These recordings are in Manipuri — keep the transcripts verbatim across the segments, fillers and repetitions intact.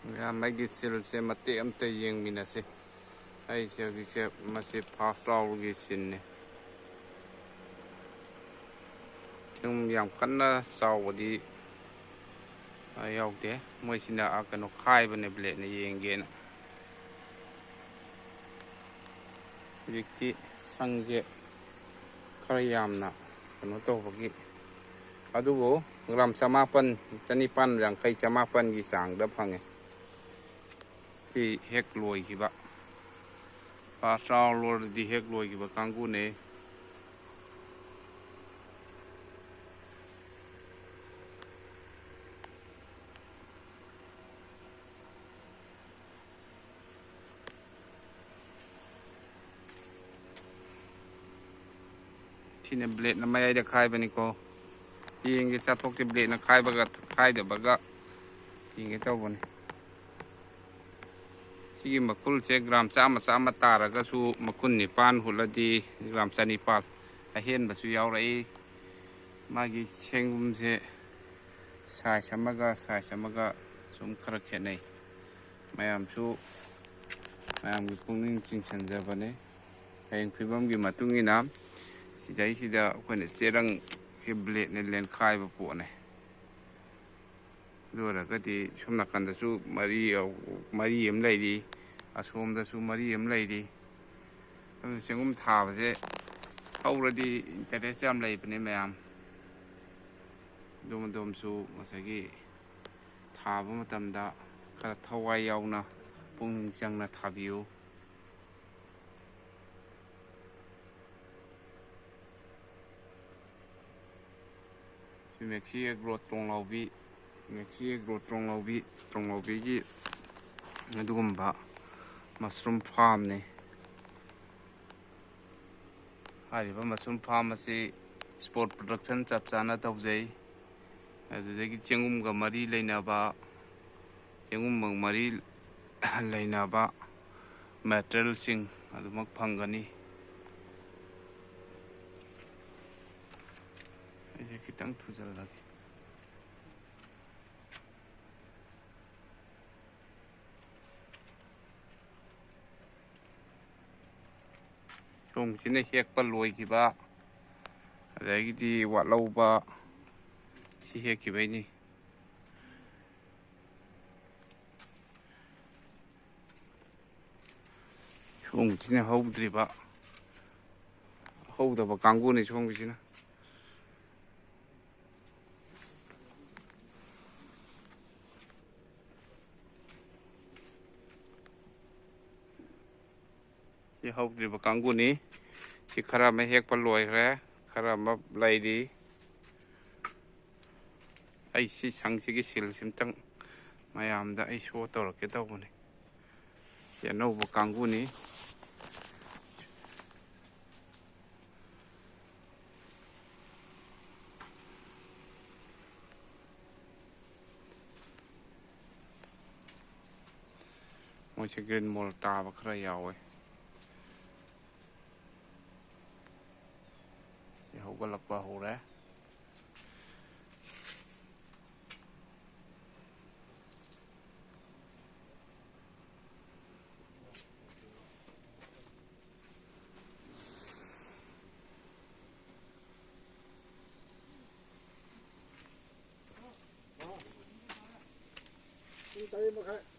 ꯃꯌꯥꯝ ꯑꯩꯒꯤ ꯁꯤꯜꯁꯦ ꯃꯇꯦꯛ ꯑꯝꯇ ꯌꯦꯡꯃꯤꯟꯅꯁꯤ꯫ ꯑꯩꯁꯦ ꯍꯧꯖꯤꯛꯁꯦ ꯃꯁꯤ ꯐꯥꯔꯁ ꯔꯥꯎꯟꯒꯤ ꯁꯤꯟꯅꯤ꯫ ꯁꯨꯝ ꯌꯥꯝ ꯀꯟꯅ ꯆꯥꯎꯕꯗꯤ, ꯑ, ꯌꯥꯎꯗꯦ꯫ ꯃꯣꯏꯁꯤꯅ, ꯑ, ꯀꯩꯅꯣ ꯈꯥꯏꯕꯅꯦ, ꯕ꯭ꯂꯦꯗꯅ ꯌꯦꯡꯒꯦꯅ꯫ ꯍꯧꯖꯤꯛꯇꯤ ꯁꯪꯁꯦ ꯈꯔ ꯌꯥꯝꯅ ꯀꯩꯅꯣ ꯇꯧꯕꯒꯤ, ꯑꯗꯨꯕꯨ ꯒ꯭ꯔꯥꯝ ꯆꯃꯥꯄꯟ, ꯆꯅꯤꯄꯥꯟ ꯌꯥꯡꯈꯩ, ꯆꯃꯥꯄꯟꯒꯤ ꯆꯥꯡꯗ ꯐꯪꯉꯦ꯫ ꯁꯤ ꯍꯦꯛ ꯂꯣꯏꯈꯤꯕ, ꯐꯥꯔꯁ ꯔꯥꯎꯟ ꯂꯣꯏꯔꯗꯤ ꯍꯦꯛ ꯂꯣꯏꯈꯤꯕ ꯀꯥꯡꯕꯨꯅꯦ꯫ ꯁꯤꯅ ꯕ꯭ꯂꯦꯗꯅ ꯃꯌꯥꯏꯗ ꯈꯥꯏꯕꯅꯤꯀꯣ꯫ ꯌꯦꯡꯒꯦ, ꯆꯥꯊꯣꯛꯀꯦ, ꯕ꯭ꯂꯦꯗꯅ ꯈꯥꯏꯕꯒ ꯈꯥꯏꯗꯕꯒ ꯌꯦꯡꯒꯦ ꯇꯧꯕꯅꯤ꯫ ꯁꯤꯒꯤ ꯃꯈꯨꯜꯁꯦ ꯒ꯭ꯔꯥꯝ ꯆꯥꯝꯃ, ꯆꯥꯝꯃ ꯇꯥꯔꯒꯁꯨ ꯃꯈꯨꯜ ꯅꯤꯄꯥꯟ ꯍꯨꯠꯂꯗꯤ ꯒ꯭ꯔꯥꯝ ꯆꯅꯤꯄꯥꯜ, ꯑꯍꯦꯟꯕꯁꯨ ꯌꯥꯎꯔꯛꯏ꯫ ꯃꯥꯒꯤ ꯁꯦꯡꯒꯨꯝꯁꯦ ꯁꯥꯏꯖ ꯑꯃꯒ ꯁꯥꯏꯖ ꯑꯃꯒ ꯁꯨꯝ ꯈꯔ ꯈꯦꯠꯅꯩ꯫ ꯃꯌꯥꯝꯁꯨ ꯃꯌꯥꯝꯒꯤ ꯄꯨꯛꯅꯤꯡ ꯆꯤꯡꯁꯤꯟꯖꯕꯅꯤ꯫ ꯍꯌꯦꯡ ꯐꯤꯕꯝꯒꯤ ꯃꯇꯨꯡ ꯏꯟꯅ ꯁꯤꯗꯩꯁꯤꯗ ꯑꯩꯈꯣꯏꯅ ꯆꯦꯔꯪꯁꯦ ꯕ꯭ꯂꯦꯗꯅ ꯂꯦꯟꯈꯥꯏꯕ ꯄꯣꯠꯅꯦ꯫ ꯑꯗꯨ ꯑꯣꯏꯔꯒꯗꯤ ꯁꯣꯝ ꯅꯥꯀꯟꯗꯁꯨ ꯃꯔꯤ, ꯃꯔꯤ ꯑꯃ ꯂꯩꯔꯤ, ꯑꯁꯣꯝꯗꯁꯨ ꯃꯔꯤ ꯑꯃ ꯂꯩꯔꯤ꯫ ꯑꯗꯨꯅ ꯆꯦꯡꯒꯨꯝ ꯊꯥꯕꯁꯦ ꯍꯧꯔꯗꯤ ꯏꯟꯇꯔꯦꯁ ꯌꯥꯝ ꯂꯩꯕꯅꯦ ꯃꯌꯥꯝ꯫ ꯑꯗꯣꯝ ꯑꯗꯣꯝꯁꯨ ꯉꯁꯥꯏꯒꯤ ꯊꯥꯕ ꯃꯇꯝꯗ ꯈꯔ ꯊꯋꯥꯏ ꯌꯥꯎꯅ, ꯄꯨꯛꯅꯤꯡ ꯆꯪꯅ ꯊꯥꯕꯤꯌꯨ꯫ ꯁꯤ ꯃꯦꯛꯁꯤ ꯑꯦꯒ꯭ꯔꯣ ꯇꯣꯡꯂꯥꯎꯕꯤ, ꯃꯦꯛꯁꯤ ꯑꯦꯒ꯭ꯔꯣ ꯇꯣꯡꯂꯥꯎꯕꯤ, ꯇꯣꯡꯂꯥꯎꯕꯤꯒꯤ ꯑꯗꯨꯒꯨꯝꯕ ꯃꯁꯔꯨꯝ ꯐꯥꯝꯅꯤ꯫ ꯍꯥꯏꯔꯤꯕ ꯃꯁꯔꯨꯝ ꯐꯥꯝ ꯑꯁꯤ ꯁ꯭ꯄꯣꯔꯠ ꯄ꯭ꯔꯗꯛꯁꯟ ꯆꯞ ꯆꯥꯅ ꯇꯧꯖꯩ꯫ ꯑꯗꯨꯗꯒꯤ ꯆꯦꯡꯒꯨꯝꯒ ꯃꯔꯤ ꯂꯩꯅꯕ, ꯆꯦꯡꯒꯨꯝꯒ ꯃꯔꯤ ꯂꯩꯅꯕ ꯃꯦꯇꯔꯤꯌꯦꯜꯁꯤꯡ ꯑꯗꯨꯃꯛ ꯐꯪꯒꯅꯤ꯫ ꯑꯩꯁꯦ ꯈꯤꯇꯪ ꯊꯨꯖꯜꯂꯒꯦ꯫ ꯁꯣꯝꯒꯤꯁꯤꯅ ꯍꯦꯛꯄ ꯂꯣꯏꯈꯤꯕ, ꯑꯗꯒꯤꯗꯤ ꯋꯥꯠꯍꯧꯕ, ꯁꯤ ꯍꯦꯛꯈꯤꯕꯩꯅꯤ꯫ ꯁꯣꯝꯒꯤꯁꯤꯅ ꯍꯧꯗ꯭ꯔꯤꯕ, ꯍꯧꯗꯕ ꯀꯥꯡꯕꯨꯅꯤ ꯁꯣꯝꯒꯤꯁꯤꯅ꯫ ꯁꯤ ꯍꯧꯗ꯭ꯔꯤꯕ ꯀꯥꯡꯕꯨꯅꯤ꯫ ꯁꯤ ꯈꯔ ꯑꯃ ꯍꯦꯛꯄ ꯂꯣꯏꯈ꯭ꯔꯦ, ꯈꯔ ꯑꯃ ꯂꯩꯔꯤ꯫ ꯑꯩ ꯁꯤ ꯁꯪꯁꯤꯒꯤ ꯁꯤꯜꯁꯤ ꯑꯝꯇꯪ ꯃꯌꯥꯝꯗ ꯑꯩ ꯁꯣ ꯇꯧꯔꯛꯀꯦ ꯇꯧꯕꯅꯤ꯫ ꯁꯤ ꯑꯅꯧꯕ ꯀꯥꯡꯕꯨꯅꯤ꯫ ꯃꯣꯏꯁꯦ ꯒ꯭ꯔꯤꯟ ꯃꯣꯜ ꯇꯥꯕ ꯈꯔ ꯌꯥꯎꯋꯦ꯫ ꯁꯤ ꯍꯧꯒꯠꯂꯛꯄ ꯍꯧꯔꯦ꯫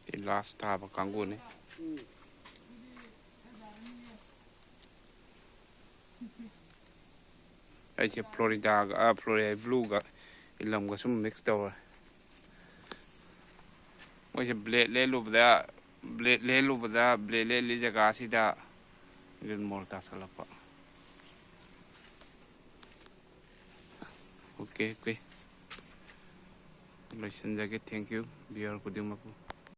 ꯁꯤ ꯂꯥꯁ ꯊꯥꯕ ꯀꯥꯡꯕꯨꯅꯤ꯫ ꯑꯩꯁꯦ ꯐ꯭ꯂꯣꯔꯤꯗꯥꯒ, ꯑ, ꯐ꯭ꯂꯣꯔꯤꯗꯥ ꯕ꯭ꯂꯨꯒ ꯏꯂꯝꯒ ꯁꯨꯝ ꯃꯤꯛꯁ ꯇꯧꯔꯦ꯫ ꯃꯣꯏꯁꯦ ꯕ꯭ꯂꯦꯠ ꯂꯦꯜꯂꯨꯕꯗ, ꯕ꯭ꯂꯦꯠ ꯂꯦꯜꯂꯨꯕꯗ, ꯕ꯭ꯂꯦꯠ ꯂꯦꯜꯂꯤ ꯖꯒꯥꯁꯤꯗ ꯒ꯭ꯔꯤꯟ ꯃꯣꯜ ꯇꯥꯁꯜꯂꯛꯄ꯫ Okay, okay. ꯂꯣꯏꯁꯤꯟꯖꯒꯦ꯫ Thank you, viewer ꯈꯨꯗꯤꯡꯃꯛꯄꯨ꯫